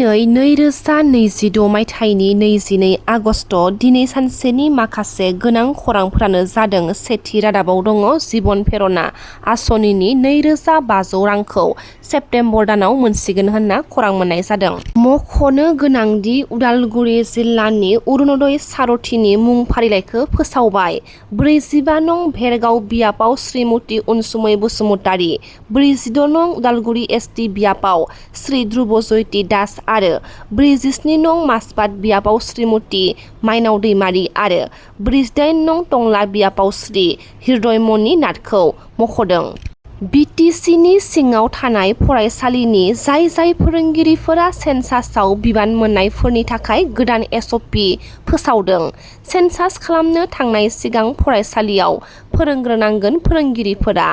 दिनै 2026 मायथाइनि 22 आगस्ट दिनै सानसेनि माखासे गोनां खौरांफोरानो जादों। सेथि रादाबाव दङ जिबन प्रेरणा आसनिनि 2500 रांखौ सेप्तेम्बर दानाव मोनसिगोन होनना खौरां मोननाय जादों। मख'नो गोनांदि उदालगुरि जिल्लानि अरुणोदय सारथिनि मुं फारिलाइखौ फोसावबाय। 45 नं भेरगाव बियाबाव श्रीमती अनसुमै बसुमतारी, 46 नं उदालगुरि एसटि बियाबाव श्री ध्रुब जयति दास आरो 47 नं मासबाद बियाबाव श्रीमती माइनाव दैमारि आरो 48 नं टंला बियाबाव श्री हृदयमणि नाथखौ मख'दों। बिटिसिनि सिङाव थानाय फरायसालिनि जाय फोरोंगिरिफोरा सेन्सासआव बिबान मोननायफोरनि थाखाय गोदान एसअपि फोसावदों। सेन्सास खालामनो थांनाय सिगां फरायसालियाव फोरोंग्रोनांगोन। फोरोंगिरिफोरा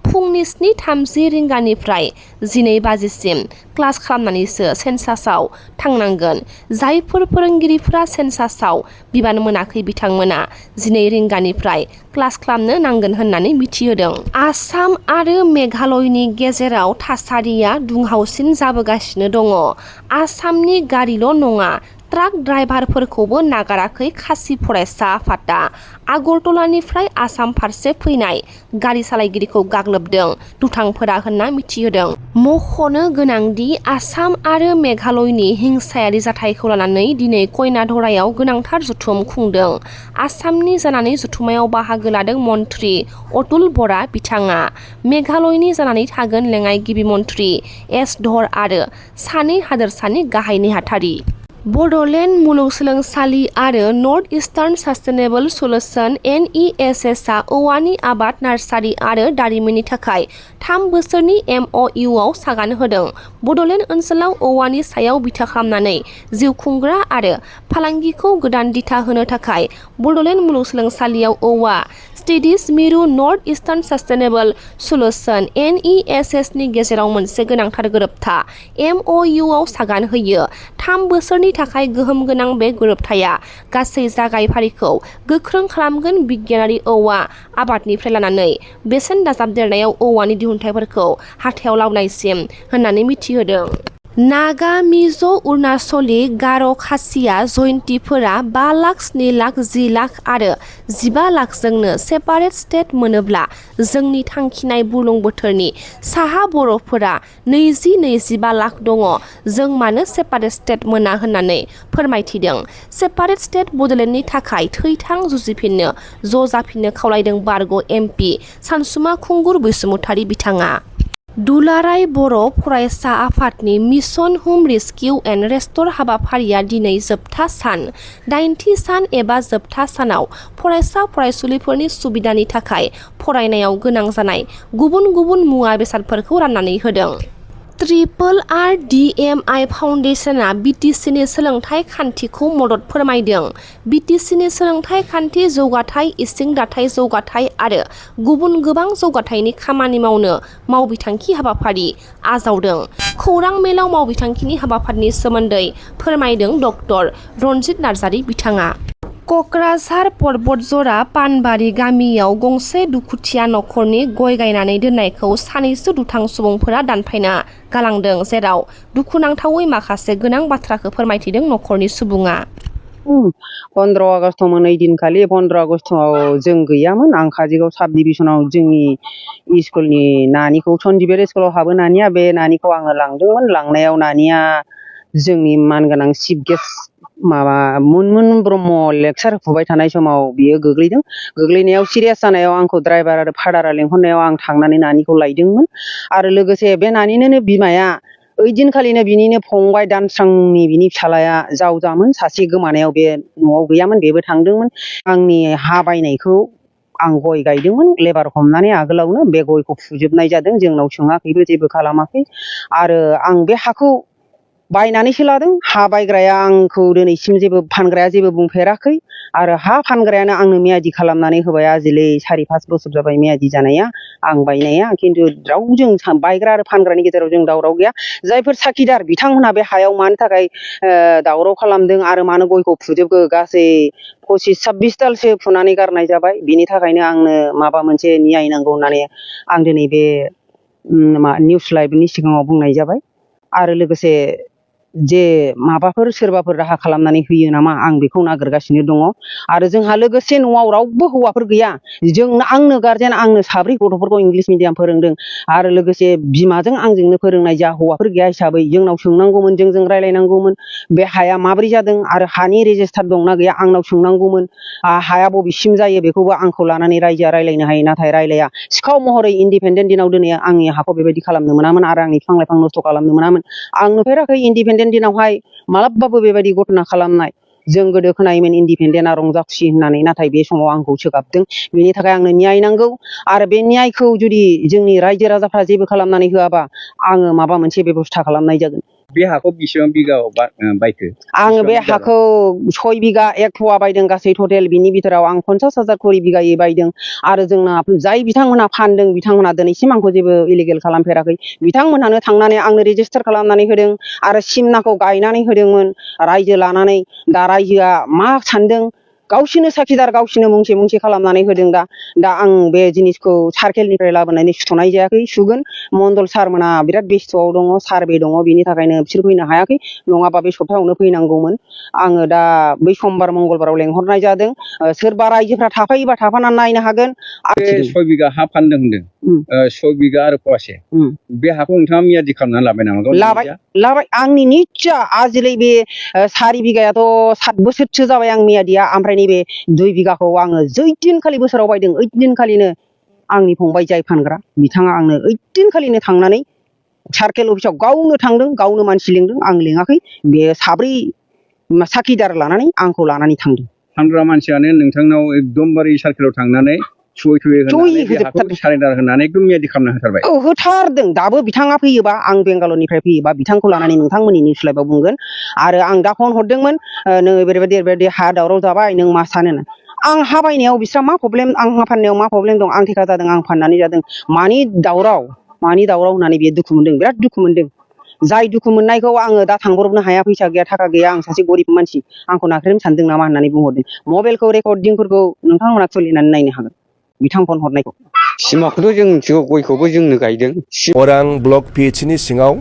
फुंनि 7:30 रिंगानिफ्राय 12 बाजिसिम क्लास खालामनानैसो सेन्सासआव थांनांगोन। जायफोर फोरोंगिरिफोरा सेन्सासआव बिबान मोनाखै बिथांमोना 12 रिंगानिफ्राय क्लास खालामनो नांगोन होननानै मिथिहोदों। आसाम आरो मेघालयनि गेजेराव थासारिया दुंहावसिन जाबोगासिनो दङ। आसामनि गारिल' नङा, ट्राक ड्राइभारफोरखौबो नागाराखै खासि फरायसा आफादा। आगरतलानिफ्राय आसाम फारसे फैनाय गारि सालायगिरिखौ गाग्लोबदों दुथांफोरा होनना मिथिहोदों। मख'नो गोनांदि आसाम आरो मेघालयनि हिंसायारि जाथायखौ लानानै दिनै कयनाधरायाव गोनांथार जथुम खुंदों। आसामनि जानानै जथुमायाव बाहागो लादों मन्त्रि अतुल बरा बिथाङा। मेघालयनि जानानै थागोन लेङाइ गिबि मन्त्रि एस धर आरो सानै हादोरसानि गाहाय नेहाथारि। बड'लेण्ड मुलुगसोलोंसालि आरो नर्थ इस्टार्न सास्टेनेबल सल्युशन (NESS) आ औवानि आबाद, नार्सारि आरो दारिमिननि थाखाय 3 बोसोरनि MOUआव सागान होदों। बड'लेण्ड ओनसोलाव औवानि सायाव बिथा खालामनानै जिउ खुंग्रा आरो फालांगिखौ गोदान दिथा होनो थाखाय बड'लेण्ड मुलुगसोलोंसालियाव औवा स्टडीज मिरु नर्थ इस्टार्न सास्टेनेबल सल्युशन (NESS) नि गेजेराव मोनसे गोनांथार गोरोबथा MOUआव सागान होयो। 3 बोसोरनि थाखाय गोहोम गोनां बे गोरोबथाया गासै जागाय फारिखौ गोख्रों खालामगोन। बिगियानारि औवा आबादनिफ्राय लानानै बेसेन दाजाबदेरनायाव औवानि दिहुनथायफोरखौ हाथायाव लाबोनायसिम होननानै मिथिहोदों। नागा, मिज', अरुनाचली, गार', खासिया जयन्तीफोरा 5 लाख, 7 लाख, 10 लाख आरो 15 लाखजोंनो सेपारेट स्टेट मोनोब्ला जोंनि थांखिनाय बुरलुंबुथुरनि साहा बर'फोरा 20-25 लाख दङ। जों मानो सेपारेट स्टेट मोना होननानै फोरमायथिदों। सेपारेट स्टेट बड'लेण्डनि थाखाय थै-थां जुजिफिननो ज' जाफिननो खावलायदों बारग' MP सानसुमा खुंगुर बसुमतारी बिथाङा। दुलाराय बर' फरायसा आफादनि मिशन हम रेस्किउ एन्ड रेस्टर हाबाफारिया दिनै जोबथा सान। 8थि सान एबा जोबथा सानाव फरायसा फरायसुलिफोरनि सुबिदानि थाखाय फरायनायाव गोनां जानाय गुबुन गुबुन मुवा बेसादफोरखौ राननानै होदों। RRDMI फाउन्डेसनआ बिटिसिनि सोलोंथाइ खान्थिखौ मदद फोरमायदों। बिटिसिनि सोलोंथाइ खान्थि जौगाथाय, इसिं दाथाय जौगाथाय आरो गुबुन गोबां जौगाथायनि खामानि मावनो मावबिथांखि हाबाफारि आजावदों। खौरां मेलाव मावबिथांखिनि हाबाफारिनि सोमोन्दै फोरमायदों डक्टर रनजित नार्जारि बिथाङा। कक्राझार पर्बतजरा पानबारि गामियाव गंसे दुखुथिया नखरनि गय गायनानै दोननायखौ सानैसो दुथां सुबुंफोरा दानफायना गालांदों, जेराव दुखुनांथावै माखासे गोनां बाथ्राखौ फोरमायथिदों नखरनि सुबुङा। 15 आगस्टमोन ओइदिनखालि। 15 आगस्टआव जों गैयामोन। आं काजोलगाव साब डिभिजनाव जोंनि स्कुलनि नानिखौ सन्दिबेर स्कुलाव हाबो नानिया, बे नानिखौ आङो लांदोंमोन। लांनायाव नानिया जोंनि मानगोनां chief guest Munmun Brahma lecturer होफुबाय थानाय समाव बियो गोग्लैदों। गोग्लैनायाव सिरियास जानायाव आंखौ ड्राइभार आरो फादारा लेंहरनायाव आं थांनानै नानिखौ लायदोंमोन। आरो लोगोसे बे नानिनोनो बिमाया ओइदिनखालिनो बिनिनो फंबाय दानस्रांनि बिनि फिसालाया जावजामोन सासे गोमानायाव बे न'आव गैयामोन, बेबो थांदोंमोन। आंनि हा बायनायखौ आं गय गायदोंमोन लेबार हमनानै आगोलावनो। बे गयखौ फुजोबनाय जादों, जोंनाव सोङाखैबो, जेबो खालामाखै। आरो आं बे हाखौ बायनानैसो लादों। हा बायग्राया आंखौ दिनैसिम जेबो, फानग्राया जेबो बुंफेराखै। आरो हा फानग्रायानो आंनो मियादि खालामनानै होबाय। आजिलै 4-5 बोसोर जाबाय मियादि जानाया, आं बायनाया। खिन्थु रावजों बायग्रा आरो फानग्रानि गेजेराव जों दावराव गैया। जायफोर साखिदार बिथांमोनहा बे हायाव मानि थाखाय दावराव खालामदों आरो मानो गयखौ फुजोबखो, गासै 25-26 दालसो फुनानै गारनाय जाबाय। बिनि थाखायनो आंनो माबा मोनसे न्याय नांगौ होननानै आं दिनै बे निउस लाइभनि सिगाङाव बुंनाय जाबाय। आरो लोगोसे जे माबाफोर सोरबाफोर राहा खालामनानै होयो नामा आं बेखौ नागिरगासिनो दङ आरो जोंहा लोगोसे न'आव रावबो हौवाफोर गैया आंनो गारजेन आंनो 3 गथ'फोरखौ इंलिश मिडियाम फोरोंदों आरो लोगोसे बिमाजों आंजोंनो फोरोंनाय जा हौवाफोर गैया हिसाबै जोंनाव सोंनांगौमोन जों रायलायनांगौमोन बे हाया माबोरै जादों आरो हानि रेजिस्टार दंना गैया आंनाव सोंनांगौमोन हाया बबेसिम जायो बेखौबो आंखौ लानानै रायजोआ रायलायनो हायो नाथाय रायलाया सिखाव महरै इन्डिपेन्डेन्ट दिनाव दोनै आंनि हाखौ बेबायदि खालामनो मोनामोन आरो आंनि बिफां लाइफां नस्थ' खालामनो मोनामोन आं नुफेराखै इन्डिपेन्डेन्ट दिनावहाय मालाबाबो बेबायदि घटना खालामनाय जों गोदो खोनायोमोन इन्डिपेन्डेन्टआ रंजा खुसि होननानै नाथाय बे समाव आंखौ सोगाबदों बेनि थाखाय आंनो न्याय नांगौ आरो बे न्यायखौ जुदि जोंनि रायजो राजाफ्रा जेबो खालामनानै होआबा आङो माबा मोनसे बेबस्था खालामनाय जागोन बे हाखौ बेसेबां बिगायाव बायखो आङो बे हाखौ 6 बिगा 1 फुवा बायदों गासै टटेल बिनि बिथोराव आं 50,000 खरि बिगायै बायदों आरो जोंना जाय बिथांमोनहा फानदों बिथांमोनहा दिनैसिम आंखौ जेबो इलिगेल खालामफेराखै बिथांमोनहानो थांनानै आंनो रेजिस्टार खालामनानै होदों आरो सिमनाखौ गायनानै होदोंमोन रायजो लानानै दा रायजोआ मा सानदों गावसिनो साखिदार गावसिनो मुंसे खालामनानै होदों दा आं बे जिनिसखौ सार्केलनिफ्राय लाबोनानै सुथ'नाय जायाखै सुगोन मण्डल सारमोना बिराद बेस्थ'आव दङ सारभे दङ बिनि थाखायनो बिसोर फैनो हायाखै नङाबा बे सप्तायावनो फैनांगौमोन आङो दा बै समबार मंगलबाराव लेंहरनाय जादों सोरबा रायजोफ्रा थाफायोबा थाफानानै नायनो हागोन 6 बिगा हा फानदों होनदों 6 बिगा आरो फवासे बे हाखौ नोंथाङा मियादि खालामनानै लाबाय नामा लाबाय आंनि निस्सय आजिलै बे 4 बिगायाथ' 7 बोसोरसो जाबाय आं मियादिया ओमफ्राय नैबे 2 बिगाखौ आङो जै दिनखालि बोसोराव बायदों ओइ दिनखालिनो आंनि फंबाय जाय फानग्रा बिथाङा आंनो ओइ दिनखालिनो थांनानै सार्केल अफिसाव गावनो थांदों गावनो मानसि लिंदों आं लिङाखै बे 4 साखिदार लानानै आंखौ लानानै थांदों फानग्रा मानसियानो नोंथांनाव एकदमबारे सार्केलाव थांनानै सारेन्डार होनानै एकदम मियादि खालामना होथारबाय होथारदों दाबो बिथाङा फैयोबा आं बेंगालरनिफ्राय फैयोबा बिथांखौ लानानै नोंथांमोननि निउस लाइभआव बुंगोन आरो आं दा फन हरदोंमोन नोङो ओरैबायदि हा दावराव जाबाय नों मा सानो आं हा बायनायाव बिस्रा मा प्रब्लेम आं हा फाननायाव मा प्रब्लेम दं आं थेका जादों आं फाननानै जादों मानि दावराव होननानै बियो दुखु मोनदों बिराद दुखु मोनदों जाय दुखु मोननायखौ आङो दा थांब्रबनो हाया फैसा गैया थाखा गैया आं सासे गरिब मानसि आंखौ नाख्रेबनो सानदों नामा होननानै बुंहरदों मबाइलखौ रेकर्डिंफोरखौ नोंथांमोना खुलिनानै नायनो हागोन बिथां फन हरनायखौ सिमाखौथ' जों मिथिगौ गयखौबो जोंनो गायदों अरां ब्लक PHCनि सिङाव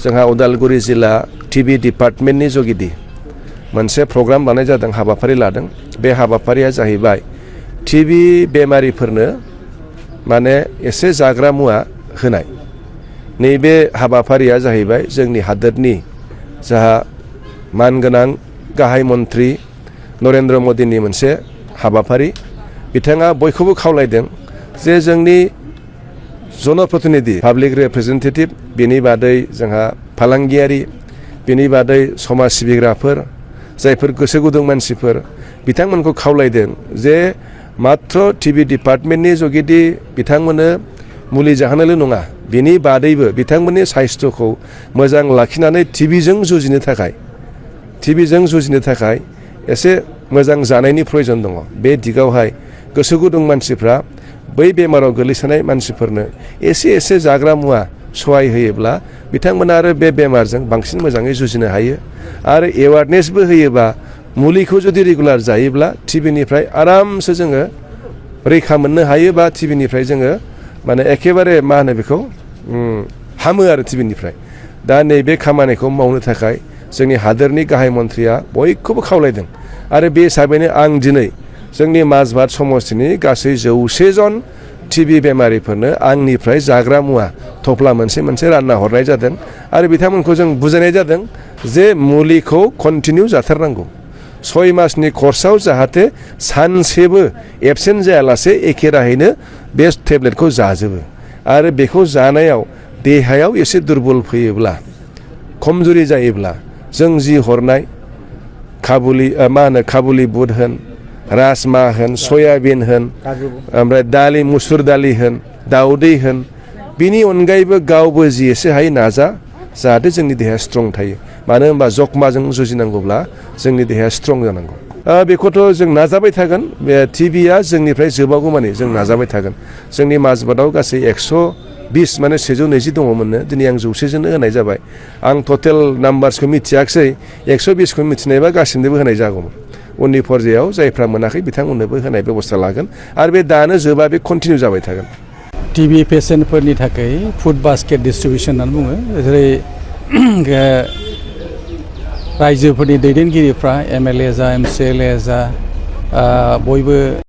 जोंहा उदालगुरि जिल्ला टिभि डिपार्टमेन्टनि जुगिदि मोनसे प्रग्राम लानाय जादों हाबाफारि लादों बे हाबाफारिया जाहैबाय टिभि बेमारिफोरनो माने एसे जाग्रा मुवा होनाय नैबे हाबाफारिया जाहैबाय जोंनि हादोरनि जाहा मानगोनां गाहाय मन्त्रि नरेन्द्र मदिनि मोनसे हाबाफारि बिथाङा बयखौबो खावलायदों जे जोंनि जनप्रतिनिधि पाब्लिक रिप्रेजेन्टेटिभ बेनि बादै जोंहा फालांगियारि बेनि बादै समाज सिबिग्राफोर जायफोर गोसो गुदुं मानसिफोर बिथांमोनखौ खावलायदों जे मात्र टिभि डिपार्टमेन्टनि जुगिदि बिथांमोननो मुलि जाहोनोल' नङा बेनि बादैबो बिथांमोननि साइस्थ'खौ मोजां लाखिनानै टिभिजों जुजिनो थाखाय एसे मोजां जानायनि प्रयजन दङ बे दिगावहाय गोसो गुदुं मानसिफ्रा बै बेमाराव गोलैसोनाय मानसिफोरनो एसे जाग्रा मुवा सहाय होयोब्ला बिथांमोना आरो बे बेमारजों बांसिन मोजाङै जुजिनो हायो आरो एवारनेसबो होयोबा मुलिखौ जुदि रेगुलार जायोब्ला टिभिनिफ्राय आरामसे जोङो रैखा मोननो हायो बा टिभिनिफ्राय जोङो माने एखेबारे मा होनो बेखौ हामो आरो टिभिनिफ्राय दा नैबे खामानिखौ मावनो थाखाय जोंनि हादोरनि गाहाय मन्थ्रिया बयखौबो खावलायदों आरो बे हिसाबैनो आं दिनै जोंनि माजबाद समस्तिनि गासै 100 जन टिभि बेमारिफोरनो आंनिफ्राय जाग्रा मुवा थफ्ला मोनसे रानना हरनाय जादों आरो बिथांमोनखौ जों बुजायनाय जादों जे मुलिखौ कन्टिनिउ जाथारनांगौ 6 मासनि कर्सआव जाहाथे सानसेबो एबसेन्ट जायालासे एखे राहैनो बे टेब्लेटखौ जाजोबो आरो बेखौ जानायाव देहायाव एसे दुरबल फैयोब्ला खमजुरि जायोब्ला जों जि हरनाय काबुलि बुट होन राजमा होन सयाबिन होन ओमफ्राय दालि मुसुर दालि होन दाउदै होन बिनि अनगायैबो गावबो जि एसे हायो नाजा जाहाथे जोंनि देहाया स्ट्रं थायो मानो होनबा जखमाजों जुजिनांगौब्ला जोंनि देहाया स्ट्रं जानांगौ बेखौथ' जों नाजाबाय थागोन बे टिभिया जोंनिफ्राय जोबागौमानि जों नाजाबाय थागोन जोंनि माजबादाव गासै 120 माने 120 दङमोननो दिनै आं 100 होनाय जाबाय आं टटेल नाम्बार्सखौ मिथियाखिसै 120खौ मिथिनायबा गासिनोबो होनाय जागौमोन उननि पर्यायाव जायफ्रा मोनाखै बिथांमोननोबो होनाय बेबस्था लागोन आरो बे दानो जोबा बे कन्टिनिउ जाबाय थागोन टिभि पेसेन्टफोरनि थाखाय फुड बास्केट डिस्ट्रिबिउसन होननानै बुङो जेरै रायजोफोरनि दैदेनगिरिफ्रा MLA जा MCLA जा बयबो